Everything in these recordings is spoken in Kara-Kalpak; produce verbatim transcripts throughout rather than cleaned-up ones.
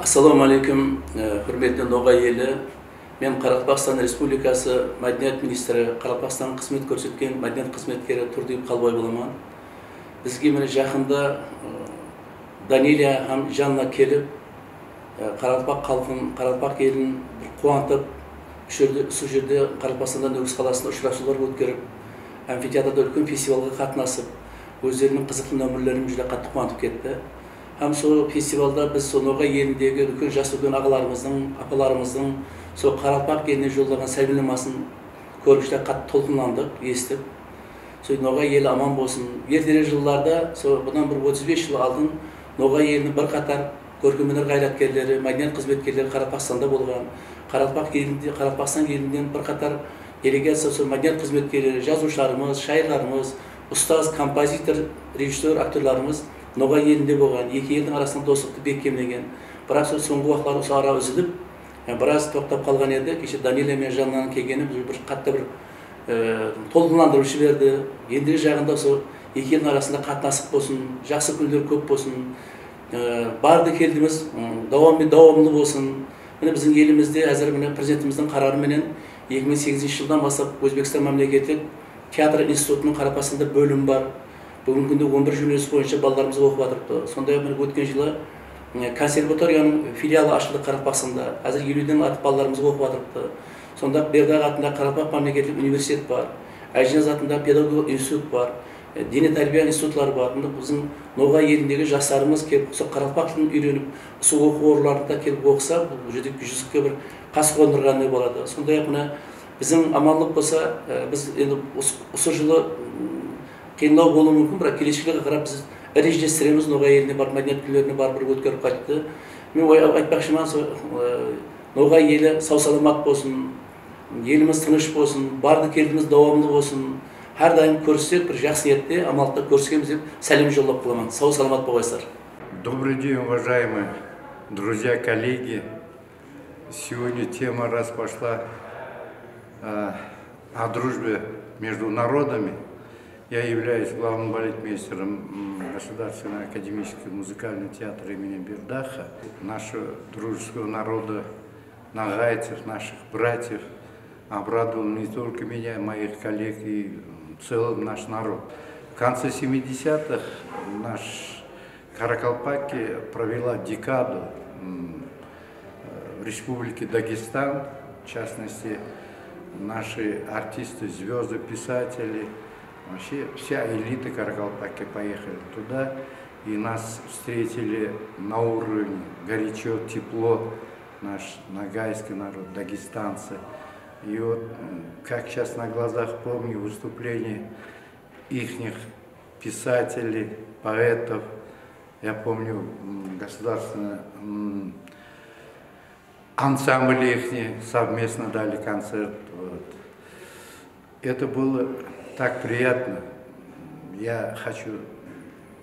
Assalawma áleykum, e, húrmetli Noǵay eli. Men Qaraqalpaqstan Respublikası Mádeniyat ministri, Qaraqalpaqstanǵa xızmet kórsetken mádeniyat xızmetkeri Turdıev Qalbay bolaman. Bizge mine jaqında, e, Daniela hám Janna kelip, e, qaraqalpaq xalqın, qaraqalpaq elin bir quwantıp, usı jerde, usı jerde Qaraqalpaqstanda Nókis qalasında ushırasıwlar ótkerip, amfiteatrda úlken festivalǵa qatnasıp, ózleriniń qızıqlı nomerlerin júdá qattı quwantıp ketti. Hám sol festivalda biz sol Noǵay elindegi úlken jas úlken aǵalarımızdıń, apalarımızdıń sol qaraqalpaq eline jollaǵan sálemlemasın kórip júdá qattı tolqınlandıq, esitip. Sol Noǵay eli aman bolsın. Erterek jıllarda, sol bunnan bir otız bes jıl aldın Noǵay eliniń bir qatar kórkem óner ǵayratkerleri, mádeniyat xızmetkerleri Qaraqalpaqstanda bolǵan. Qaraqalpaq elinde, Qaraqalpaqstan elinden bir qatar delegaciya, sol mádeniyat xızmetkerleri, jazıwshılarımız, shayırlarımız, ustaz, kompozitor, rejissyor, aktyorlarımız Noǵay elinde bolǵan, eki eldiń arasındaǵı doslıqtı bekkemlegen. Biraq sol sońǵı waqıtları usı ara úzilip, e, biraz toqtap qalǵan edi. Keshe Daniela menen Jannanıń kelgeni bir, bir qattı bir, e, tolqınlandırıp jiberdi. Endigi jaǵında usı eki eldiń arasında qatnasıq bolsın, jaqsı kúnler kóp bolsın. E, bardı keldimiz, ım, dawam, dawamlı bolsın. Mine biziń elimizde házir mine Prezidentimizdiń qararı menen eki mıń segizinshi jıldan baslap Ózbekstan mámleketlik teatr institutınıń Qaraqalpaqstanda bólimi bar. Búgingi kúnde on bir jónelis boyınsha balalarımız oqıp atırıptı. Sonday-aq, mine, ótken jılı, e, konservatoriyanıń filialı ashıldı Qaraqalpaqstanda. Házir elewden artıq balalarımız oqıp atırıptı. Sonday-aq, Berdaq atındaǵı Qaraqalpaq mámleketlik universitet bar. Ájiniyaz atındaǵı pedagogik institut bar. E, dene tárbiya institutları bar. Mında biziń Noǵay elindegi jaslarımız kelip, usı qaraqalpaq tilin úyrenip, usı oqıw orınlarında kelip oqısa, bul júdá júzikke bir qas qondırǵanday boladı. Sonday-aq, mına, biziń amanlıq bolsa, e, biz endi usı, usı jılı, mm, qıyınlaw bolıwı múmkin, biraq kelesheklerge qarap biz rejelestremiz, Noǵay eline barıp, mádeniyat kúnlerine barıp bir ótkerip qayttı. Men oy-, aytpaqshıman, sol, e, Noǵay eli saw-salamat bolsın, elimiz tınısh bolsın, bardı-keldimiz dawamlı bolsın. Hár dayım kórissek, bir jaqsı niyette, amanlıqta kóriskemiz dep sálem jollap qalaman. Saw-salamat bolasızlar. Добрый день, уважаемые друзья, коллеги. Сегодня тема раз пошла, э, о дружбе между народами. Я являюсь главным балетмейстером, м, Государственного академического музыкального театра имени Бердаха. Нашего дружеского народа, ногайцев, наших братьев, обрадовал не только меня, моих коллег и, м, в целом наш народ. В конце семидесятых наш Каракалпакия провела декаду, м, э, в Республике Дагестан, в частности, наши артисты, звёзды, писатели, вообще вся элита Каракалпакии поехали туда, и нас встретили на уровне, горячо, тепло, наш ногайский народ, дагестанцы. И вот, м, как сейчас на глазах помню выступление ихних писателей, поэтов. Я помню, м, государственный, м, ансамбль ихний, совместно дали концерт. Вот. Это было так приятно. Я хочу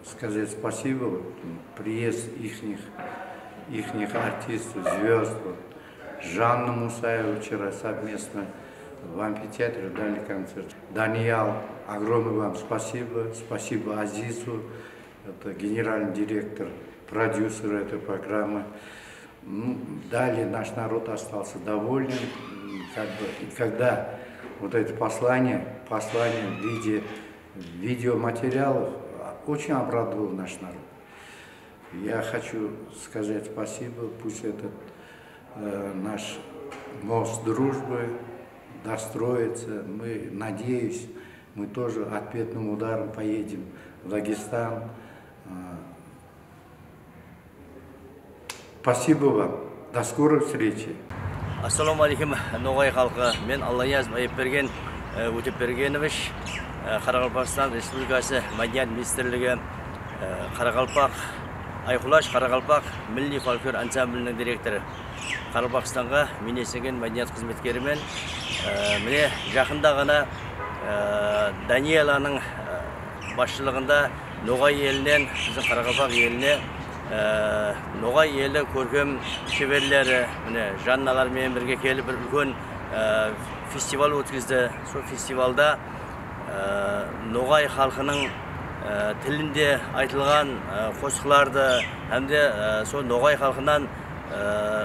сказать спасибо. Вот, м, приезд ихних, ихних артистов, звёзд. Вот. Жанна Мусаева вчера совместно в амфитеатре дали концерт. Даниял, огромное вам спасибо. Спасибо Азизу, это генеральный директор, продюсер этой программы. Ну, далее наш народ остался доволен. М, как бы, и когда вот это послание, послание в виде видеоматериалов, а, очень обрадовало наш народ. Я хочу сказать спасибо, пусть этот, э, наш мост дружбы достроится. Мы, надеюсь, мы тоже ответным ударом поедем в Дагестан. Э, спасибо вам. До скорой встречи. Assalawma aleykum, noǵay xalqı. Men Allaniyazov Ayıpbergen, e, Ótepbergenovich, e, Qaraqalpaqstan Respublikası Mádeniyat ministrligi, e, Qaraqalpaq, Ayqulash Qaraqalpaq milliy folklor ansambliniń direktorı. Qaraqalpaqstanǵa miynetlesken mádeniyat xızmetkerimen. E, mine, jaqında ǵana, e, Danielanıń, e, basshılıǵında Noǵay elinen biziń Qaraqalpaq eline, e, Noǵay eli kórkem sheberleri, mine, Jannalar menen birge kelip bir úlken, e, festival ótkizdi. Sol festivalda, e, noǵay xalqınıń, e, tilinde aytılǵan, e, qosıqlardı hám de, e, sol noǵay xalqınan E,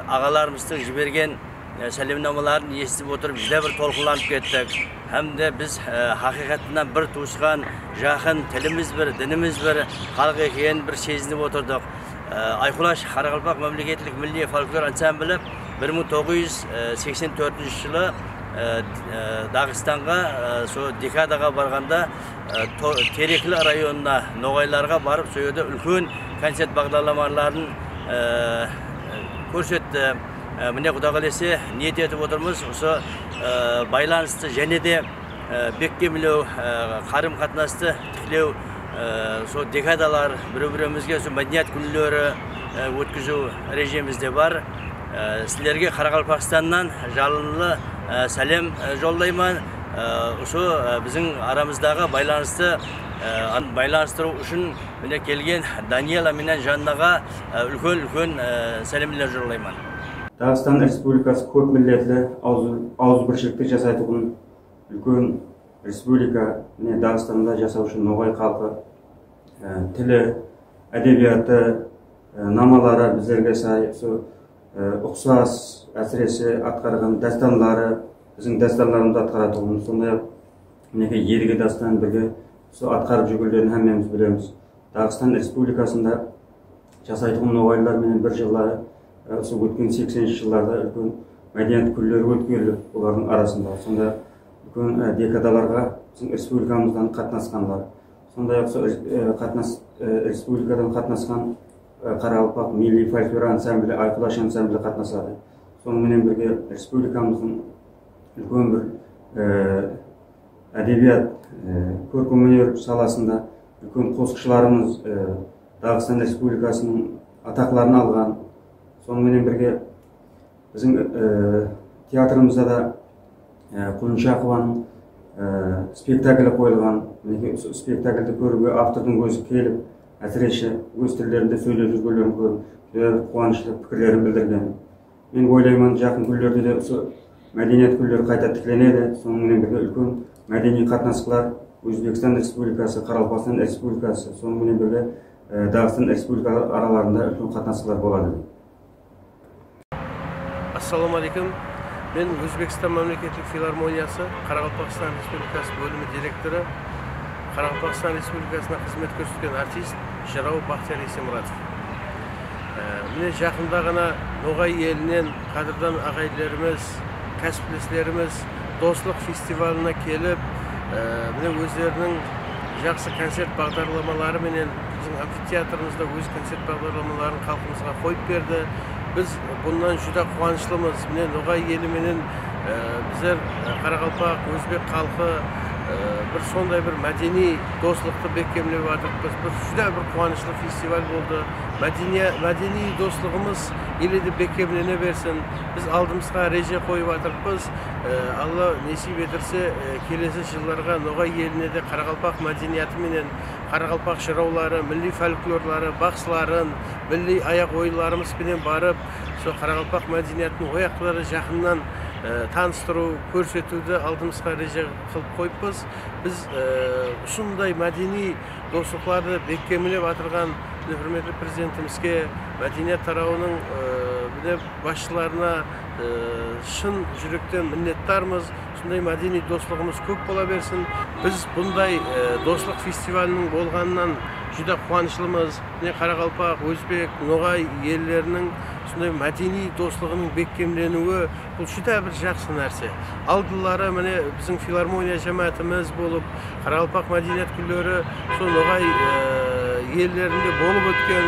aǵalarımızdıń jibergen, e, sálemnamaların esitip otırıp, júdá bir tolqınlanıp kettik. Hám de biz, e, haqıyqattan bir tuwısqan, jaqın, tilimiz bir, dinimiz bir xalıq ekenin bir sezinip otırdıq. E, Ayqulash qaraqalpaq mámleketlik milliy folklor ansambli bir mıń toǵız júz seksen tórtinshi jılı, e, e, Daǵıstanǵa, e, sol dekadaǵa barǵanda, e, to-, Terekli rayonına noǵaylarǵa barıp, sol jerde úlken koncert baǵdarlamaların, e, kórsetti. E, mine, Quda qálese, niyet etip otırmız, usı, e, baylanıstı jáne de, e, bekkemlew, e, qarım-qatnastı tiklew, e, sol dekadalar, birew-birewimizge usı mádeniyat kúnleri, e, ótkiziw rejemizde bar. E, sizlerge Qaraqalpaqstannan jalınlı, e, sálem, e, jollayman. E, usı, e, biziń aramızdaǵı baylanıstı, e, an-, baylanıstırıw ushın mine kelgen Daniela menen Jannaǵa, e, úlken-úlken, e, sálemler jollayman. Daǵıstan Respublikası kóp milletli, awız, awızbirshilikte jasaytuǵın úlken respublika, mine, Daǵıstanda jasawshı noǵay xalqı, e, tili, ádebiyatı, e, namaları bizlerge say, usı, e, uqsas, ásirese, atqarǵan dástanları, biziń dástanlarımızdı atqaratuǵın, sonday-aq, minekey, Edike dástan birge usı atqarıp júrgenlerin hámmemiz bilemiz. Daǵıstan Respublikasında jasaytuǵın noǵaylılar menen bir jılları, e, usı ótken sekseninshi jıllarda úlken mádeniyat kúnleri ótkerilip, olardıń arasında sonda úlken, e, dekadalarǵa biziń respublikamızdan qatnasqanlar, sonday-aq, usı, e, qatnas-, e, respublikadan qatnasqan, e, Qaraqalpaq milliy folklor ansambli, Ayqulash ansambli qatnasadı. Sonıń menen birge, respublikamızdıń úlken bir, e, ádebiyat, e, kórkem óner salasında úlken qosıqshılarımız, e, Daǵıstan Respublikasınıń ataqların alǵan. Sonıń menen birge, biziń, e, teatrımızda da, e, Qulınshaqovanıń, e, spektakli qoyılǵan. Minekey, usı spektakldi kóriwge avtordıń ózi kelip, ásirese, óz tillerinde sóylep júrgenlerin kórip, júdá bir quwanıshlı pikirlerin bildirgen. Men oylayman, jaqın kúnlerde de usı mádeniyat kúnleri qayta tiklenedi. Sonıń menen birge, úlken mádeniy qatnasıqlar Ózbekstan Respublikası, Qaraqalpaqstan Respublikası, sonıń menen birge, e, Daǵıstan Respublikaları aralarında úlken qatnasıqlar boladı. Assalawma áleykum. Men Ózbekstan mámleketlik filarmoniyası Qaraqalpaqstan Respublikası bólimi direktorı, Qaraqalpaqstan Respublikasına xızmet kórsetken artist, jıraw Baxtiyar Esemuratov. E, mine, jaqında ǵana Noǵay elinen qádirdan aǵayinlerimiz, kásipleslerimiz Doslıq festivalına kelip, e, mine, ózleriniń jaqsı koncert baǵdarlamaları menen biziń amfiteatrımızda óz koncert baǵdarlamaların xalqımızǵa qoyıp berdi. Biz bunnan júdá quwanıshlımız. Mine, Noǵay eli menen, e, bizler, e, qaraqalpaq, ózbek xalqı, e, bir sonday bir mádeniy doslıqtı bekkemlep atırıppız. Bir júdá bir quwanıshlı festival boldı. Mádeniya-, mádeniy doslıǵımız ele de bekkemlene bersin. Biz aldımızǵa reje qoyıp atırıppız. E, Alla nesip etirse, e, kelesi jıllarǵa Noǵay eline de qaraqalpaq mádeniyatı menen qaraqalpaq jırawları, milliy folklorları, baqsıların, milliy ayaq oyınlarımız benen barıp, sol qaraqalpaq mádeniyatın oyaqları jaqınnan, e, tanıstırıw, kórsetiwdi aldımızǵa reje qılıp qoyıppız. Biz, e, usınday mádeniy doslıqlardı bekkemlep atırǵan mine húrmetli Prezidentimizge, mádeniyat tarawınıń, e, mine basshılarına, e, shın júrekten minnetdarmız. Usınday mádeniy doslıǵımız kóp bola bersin. Biz bunday, e, doslıq festivalınıń bolǵanınan júdá quwanıshlımız. Mine, qaraqalpaq, ózbek, noǵay elleriniń usınday mádeniy doslıǵınıń bekkemleniwi, bul júdá bir jaqsı nárse. Aldınları, mine, biziń filarmoniya jámáátimiz bolıp, qaraqalpaq mádeniyat kúnleri sol Noǵay, e, ellerinde bolıp ótken,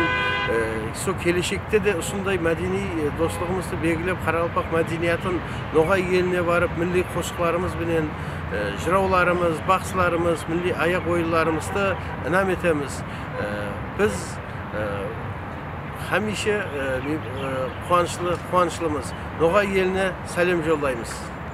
e, sol keleshekte de usınday mádeniy, e, doslıǵımızdı belgilep, qaraqalpaq mádeniyatın Noǵay eline barıp, milliy qosıqlarımız benen, e, jırawlarımız, baqsılarımız, milliy ayaq oyınlarımızdı inam etemiz. E, biz, e, hámiyshe, e, mi-, e, quwanıshlı, quwanıshlımız. Noǵay eline sálem jollaymız.